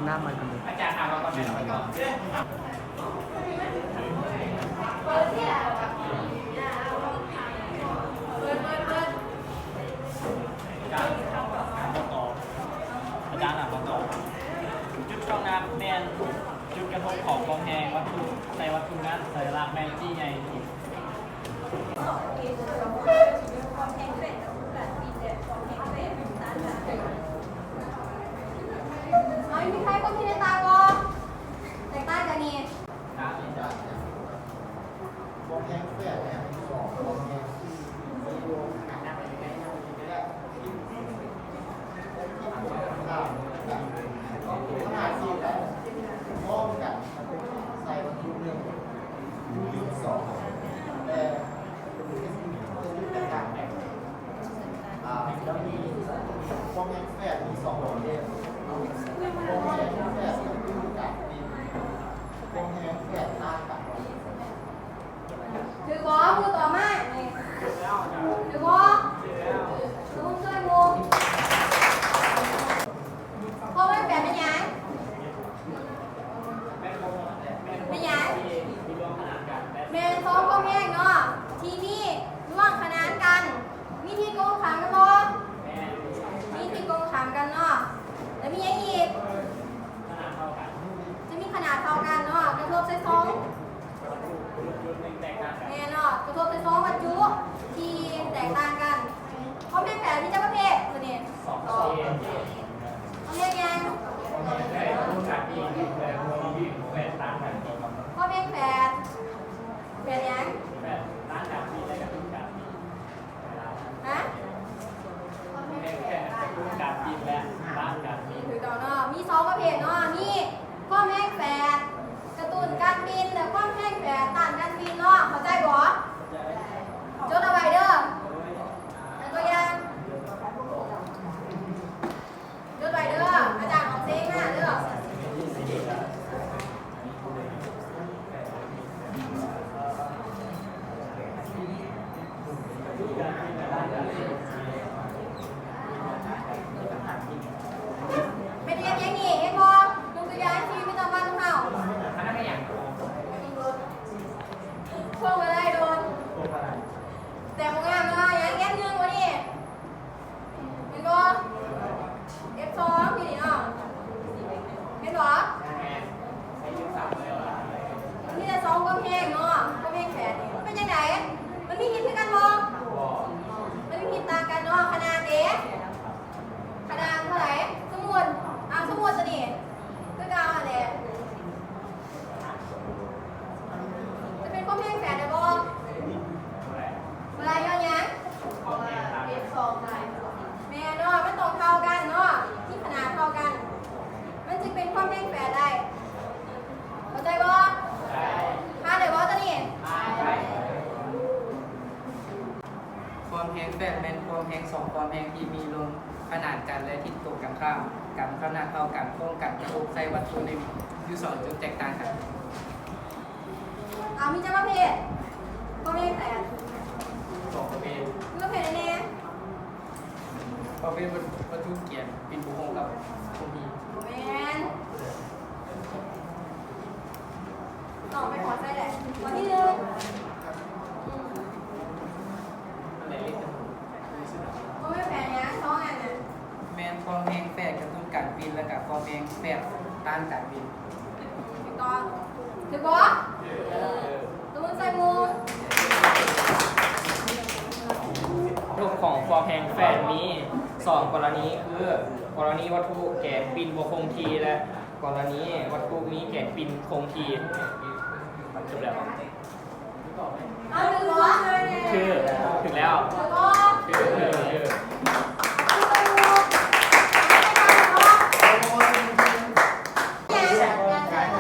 ນາມໃໝ່ກັນເລີຍ. ອາຈານຖາມເຮົາກ່ອນແມ່ນບໍ່? ອາຈານຖາມບໍ່ຕອບ. ອາຈານຖາມບໍ່ຕອບ. ຈຸດຂອງນ້ຳແມ່ນຈຸດກະທົບຂອງຄວາມແຮງວັດຖຸໃສ່ວັດຖຸນັ້ນ, ສັນຍະລັກແມ່ນຈີໃຫຍ່. ເອົາ ມີໃຜຄົນທີ່ໄດ້ຕາຍບໍ່? ແຕກຕ່າງກັນນີ້. ຖືກບໍ່? ມືຕໍ່ມາ. ຖືກບໍ່? ຊຸມຊ່ວຍໝູ່. ຄວາມແມ່ນແປດແມ່ນຫຍັງ? ແມ່ນຫຍັງ? ແມ່ນສອງຄວາມແຮງເນາະ ທີ່ມີລວງຂະໜານກັນ. ມີທິດກົງຂ້າມກັນບໍ່? ມີທິດກົງຂ້າມກັນເນາະ. ແລ້ວມີຫຍັງອີກ? ຈະມີຂະໜາດເທົ່າກັນເນາະ ກະທົບໃສ່ສອງ ແມ່ນເນາະ ກະທົບໃສ່ສອງວັດຖຸທີ່ແຕກຕ່າງກັນ. ຄວາມແຮງແປດມີຈັກປະເພດໂຕນີ້? ຄວາມແຮງຫຍັງ? ຄວາມແຮງແປດ ແປດຫຍັງ? ຮະ? ແຮງແຂງກະຕຸ້ນການປິ່ນ ແລະ ຕ້ານການປິ່ນ. ຖືກຕ້ອງເນາະ ມີສອງປະເພດເນາະ ມີຄວາມແຮງແປດກະຕຸ້ນການປິ່ນ ແລະ ຄວາມແຮງແປດຕ້ານການປິ່ນເນາະ ເຂົ້າໃຈບໍ່? ຈົດເອົາໄວ້ເດີ ຍົກຕົວຢ່າງ. ຈົດໄວ້ເດີ ອາຈານອອກເສຍງມາເດີ. ແມ່ນເຮັດຫຍັງນີ້ ເຫັນບໍ່? ຍົກຕົວຢ່າງໃນຊີວິດປະຈຳວັນຂອງເຮົາ. ພວງມາໄລໂດນ ແຕ່ບໍ່ງາມເນາະ ຫຍັງ ເອັຟໜຶ່ງບໍ່ນີ້? ແມ່ນບໍ່? ເອັຟສອງ ຢູ່ນີ້ເນາະ ແມ່ນບໍ່? ມັນມີແຕ່ສອງຄວາມແຮງເນາະ ຄວາມແຮງແປດນີ້ ມັນເປັນຈັ່ງໃດ? ມັນມີທິດຄືກັນບໍ່? ມັນມີທິດຕ່າງກັນເນາະ ຂະໜາດເດ ຂະໜາດເທົ່າໃດ? ສົມມຸດ ເອົາ ສົມມຸດຕົວນີ້ ຄືເກົ່າຫັ້ນແຫຼະ. ຈະເປັນຄວາມແຮງແປດໄດ້ບໍ່? ບໍ່ໄດ້ ຍ້ອນຫຍັງ? ເພາະວ່າເອັຟສອງຫຼາຍກວ່າ. ແມ່ນເນາະ ມັນຕ້ອງເທົ່າກັນເນາະ ມີຂະໜາດເທົ່າກັນ ມັນຈຶ່ງເປັນຄວາມແຮງແປດໄດ້. ເຂົ້າໃຈບໍ່? ຜ່ານໄດ້ບໍ່ຕົວນີ້? ຄວາມແຮງແປດແມ່ນຄວາມແຮງສອງຄວາມແຮງທີ່ມີລວງຂະໜານກັນ ແລະ ທິດກົງກັນຂ້າມກັນ, ຂະໜາດເທົ່າກັນ, ໂຄ້ງກັນ, ກະທົບໃສ່ວັດຖຸໜຶ່ງຢູ່ສອງຈຸດແຕກຕ່າງກັນ. ເອົາ ມີຈັກປະເພດ? ປະເພດແປດ ສອງປະເພດ. ມີປະເພດໃດແດ່? ປະເພດວັດຖຸແກນປິ່ນບໍ່ຄົງກັບຄົງທີ່. ບໍ່ແມ່ນ. ຕອບໄປຂໍໃສ່ແຫຼະ ຂໍ້ທີໜຶ່ງ. ບໍ່ແມ່ນແປດຫຍັງ ສອງອັນນັ້ນ. ແມ່ນຄວາມແຮງແປດກະຕຸ້ນການປິ່ນ ແລະ ກະຄວາມແຮງແປດຕ້ານການປິ່ນ. ຖືກຕ້ອງ. ຖືກບໍ່? ຕົບມືໃສ່ໝູ່. ຮູບຂອງຄວາມແຮງແປດມີສອງກໍລະນີ ຄື ກໍລະນີວັດຖຸແກນປິ່ນບໍ່ຄົງທີ່ ແລະ ກໍລະນີວັດຖຸມີແກນປິ່ນຄົງທີ່. ຈົບແລ້ວ. ເອົາ ຖືກບໍ່? ຖືກ ຖືກແລ້ວ. ຖືກບໍ່? ຖືກ ຖືກ ຖືກ.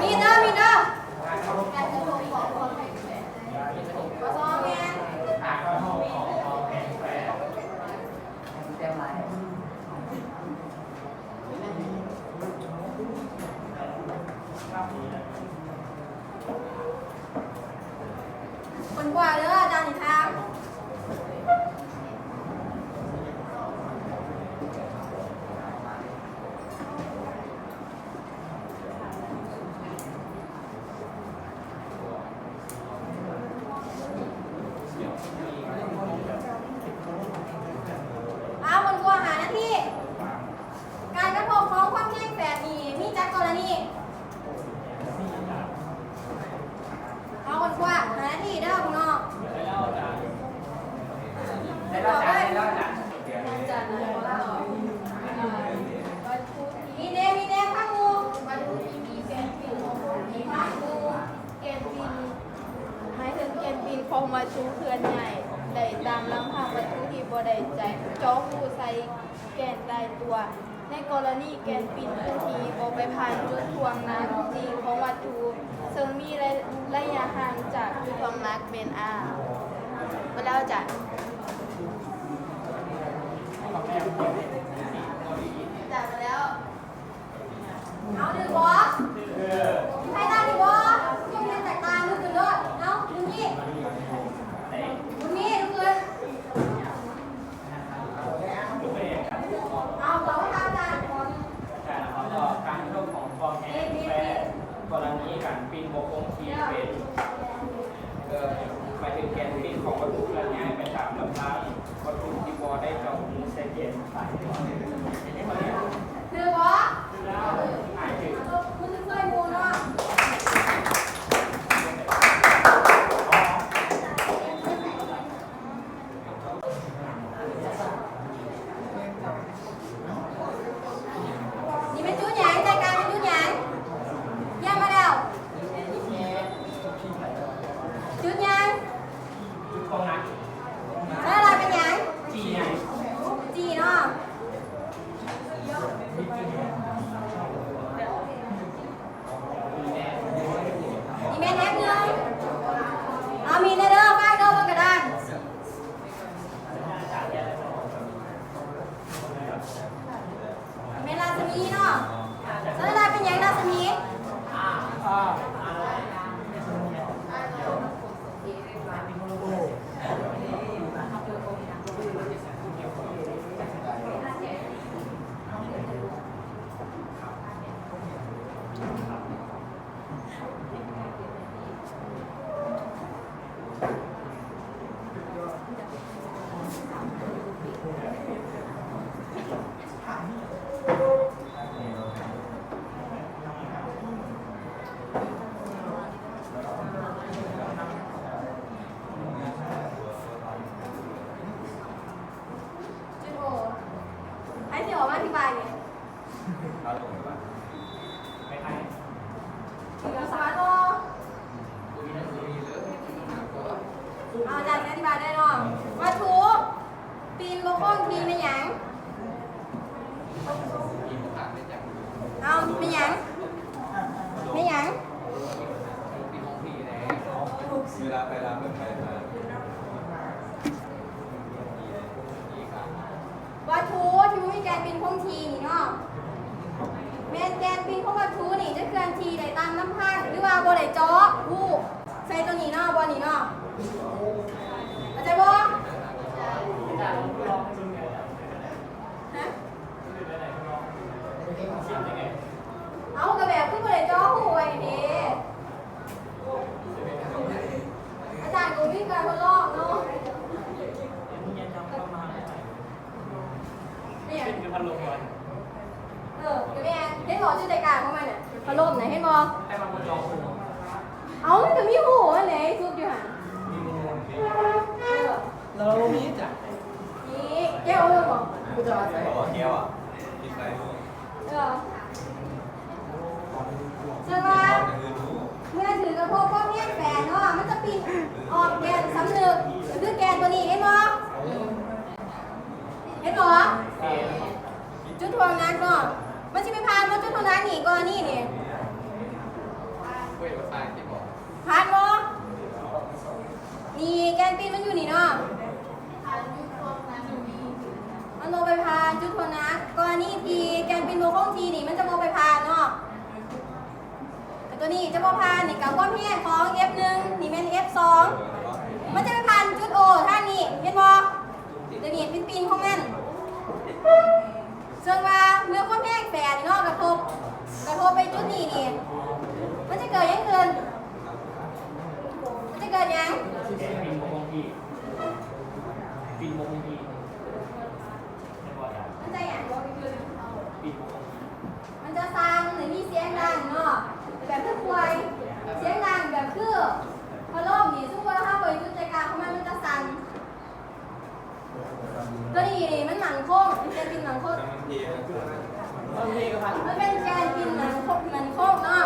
ມີເດີ ມີເດີ. ຄົນກວ່າເດີ ອາຈານນິທານ. ວັດຖຸເຄື່ອນໄຫວໄດ້ຕາມລຳພັງວັດຖຸທີ່ບໍ່ໄດ້ເຈາະຮູໃສ່ແກນຕາຍຕົວ. ໃນກໍລະນີແກນປິ່ນຄົງທີ່ບໍ່ໄປຜ່ານຈຸດຖ່ວງໜັກຈີຂອງວັດຖຸ ເຊິ່ງມີໄລ ໄລຍະຫ່າງຈາກຈຸດຖ່ວງໜັກແມ່ນ R ໝົດແລ້ວອາຈານ. ອາຈານໝົດແລ້ວ. ເອົາ ຖືກບໍ່? ໃຜຕາມຖືກບໍ່? ຍົກມືແຕກຕ່າງ ລຸກຂຶ້ນໂລດ. ເອົາ ມືນີ້ ບຸນມີ ລຸກຂຶ້ນ. ເອົາ ຕອບຄຳຖາມອາຈານກ່ອນ. ອາຈານ ຂໍຕອບການເພີ່ມຂອງຄວາມແຮງແປ ກໍລະນີການປິ່ນບໍ່ຄົງທີ່ເປັນ ເອີ ໝາຍເຖິງແກນປິ່ນຂອງວັດຖຸເຄື່ອນຍ້າຍໄປຕາມລຳພັງ ວັດຖຸທີ່ບໍ່ໄດ້ເຈາະຮູໃສ່ແກນ. ຖືກບໍ່? ຖືກແລ້ວ. ເອີ ມັນຄືຊ່ວຍໝູ່ເນາະ. ນີ້ແມ່ນຈຸດຫຍັງ? ໃຈກາງແມ່ນຈຸດຫຍັງ? ຢ້ຽມມາແລ້ວ. ຈຸດຫຍັງ? ຈຸດຂອງໜັກ. ແລ້ວລະເປັນຫຍັງ? ຈີ່ໄງ. ຈີ່ເນາະ. ນີ້ແມ່ນແອັບໜຶ່ງ. ເອົາມີດແນ່ເດີ ຟາດເດີ ເບິ່ງກະດານ. ແມ່ນລາຊະມີເນາະ. ເອີ ລາຊະມີເນາະ. ລາຊະມີ. ຈຸດໂອ ໃຜຊິອອກມາອະທິບາຍນີ້? ເອົາລົງໄປວ່າ ໄປໄທ ສະຫວັດບໍ່? ເອົາ ອາຈານອະທິບາຍໄດ້ເນາະ. ວັດຖຸປິ່ນບໍ່ຄົງທີ່ແມ່ນຫຍັງ? ເອົາ ແມ່ນຫຍັງ? ແມ່ນຫຍັງ? ເວລາໄປລາວເພິ່ນໄປມາ ວັດຖຸທີ່ບໍ່ມີແກນປິ່ນຄົງທີ່ນີ້ເນາະ ແມ່ນແກນປິ່ນຂອງວັດຖຸນີ້ຈະເຄື່ອນທີ່ໄດ້ຕາມລຳພັງ ຫຼືວ່າບໍ່ໄດ້ເຈາະຮູໃສ່ຕົວນີ້ເນາະ ບ່ອນນີ້ເນາະ ເຂົ້າໃຈບໍ່? ຮະ? ເອົາ ກະແບບຄືບໍ່ໄດ້ເຈາະຮູໄວ້ເດ້ ອາຈານກະມີການທົດລອງເນາະ. ເອີ ກະແມ່ນ ເຫັນບໍ່ ຈຸດໃຈກາງຂອງມັນນະ ພັດລົມນະ ເຫັນບໍ່? ເອົາ ມັນກະມີຮູຫັ້ນແຫຼະ ສຸດຢູ່ຫັ້ນ ເອີ ລາວບໍ່ມີຈ້ະ ນີ້ ແກ້ວບໍ່? ເອີ ເຊິ່ງວ່າ ເມື່ອຖືກກະທົບຄວາມແຮງແຝງເນາະ ມັນຈະປິ່ນອອກແກນສຳນຶກ ກະຄືແກນໂຕນີ້ ເຫັນບໍ່? ເຫັນບໍ່? ຈຸດຖ່ວງໜັກເນາະ ມັນຊິໄປຜ່ານບໍ່ຈຸດຖ່ວງໜັກນີ້ ກໍອັນນີ້ນີ້ ຜ່ານບໍ່? ນີ້ແກນປິ່ນມັນຢູ່ນີ້ເນາະ ມັນບໍ່ໄປຜ່ານຈຸດຖ່ວງໜັກ ກໍອັນນີ້ທີ່ແກນປິ່ນບໍ່ຄົງທີ່ນີ້ ມັນຈະບໍ່ໄປຜ່ານເນາະ. ໂຕນີ້ຈະບໍ່ຜ່ານ ນີ້ກະຄວາມແຮງຂອງເອັຟໜຶ່ງ ນີ້ແມ່ນເອັຟສອງ ມັນຈະໄປຜ່ານຈຸດໂອທາງນີ້ ເຫັນບໍ່? ໂຕນີ້ເປັນປີນຂອງມັນ ເຊິ່ງວ່າເມື່ອຄວາມແຮງແຝງເນາະ ກະທົບ ກະທົບໄປຈຸດນີ້ນີ້ ມັນຈະເກີດຫຍັງຂຶ້ນ? ມັນຈະເກີດຫຍັງ? ປີນບໍ່ຄົງທີ່ ປີນບໍ່ຄົງທີ່ ມັນຈະຫຍັງ? ປີນບໍ່ຄົງທີ່ ມັນຈະສັ່ນ ຫຼື ມີສຽງດັງເນາະ ແບບຄືຄວາຍ ສຽງດັງແບບຄືພັດລົມນີ້ ສົມມຸດວ່າເຮົາໄປຈຸດໃຈກາງຂອງມັນ ມັນຈະສັ່ນ. ໂຕນີ້ນີ້ມັນໝັ້ນຄົງ ແກນປິ່ນໝັ້ນຄົງ ມັນເປັນແກນປິ່ນໝັ້ນຄົງ ໝັ້ນຄົງເນາະ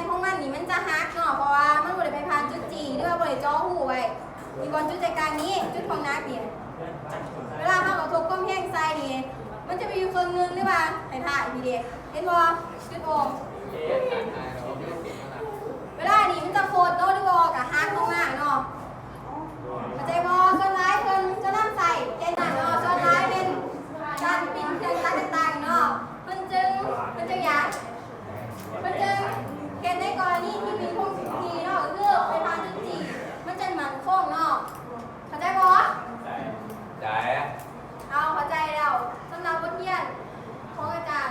ນຂອງມັນນີ້ມັນຈະຫັກເນາະ ເພາະວ່າມັນບໍ່ໄດ້ໄປຜ່ານຈຸດຈີ່ ຫຼືວ່າບໍ່ໄດ້ເຈາະຮູໄວ້. ຢູ່ບ່ອນຈຸດໃຈກາງນີ້ ຈຸດຂອງໜັກນີ້ ເວລາເຮົາກະທົບຄວາມແຮງໃສ່ນີ້ ມັນຈະໄປຢູ່ເຄິ່ງໜຶ່ງ ຫຼືວ່າທ້າຍໆ ພີ້ເດ ເຫັນບໍ່? ຈຸດໂປ່ງ ເວລານີ້ມັນຈະໂຄດໂຕ ຫຼືວ່າອອກກະຫັກລົງມາເນາະ. ເຂົ້າໃຈບໍ່? ສ່ວນຫຼາຍເພິ່ນຈະນຳໃຊ້ແກ່ນັ້ນເນາະ ສ່ວນຫຼາຍແມ່ນການປິ່ນເຄື່ອງຕັດຕ່າງໆເນາະ ເພິ່ນຈຶ່ງ ເພິ່ນຈຶ່ງຫຍັງ ເພິ່ນຈຶ່ງເຮັດໃນກໍລະນີທີ່ປິ່ນຄົງທີ່ເນາະ ກໍຄືໄປຜ່ານຈຸດຈີ່ ມັນຈະໝັ້ນຄົງເນາະ. ເຂົ້າໃຈບໍ່? ເຂົ້າໃຈ. ເອົາ ເຂົ້າໃຈແລ້ວ ສຳລັບບົດຮຽນຂອງອາຈານ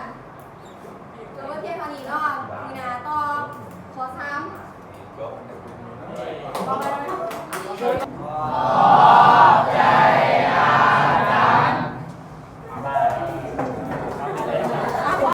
ຈົບບົດຮຽນເທົ່ານີ້ເນາະ ມື້ໜ້າຕໍ່ ຂໍສາມ ຕໍ່ໄປ.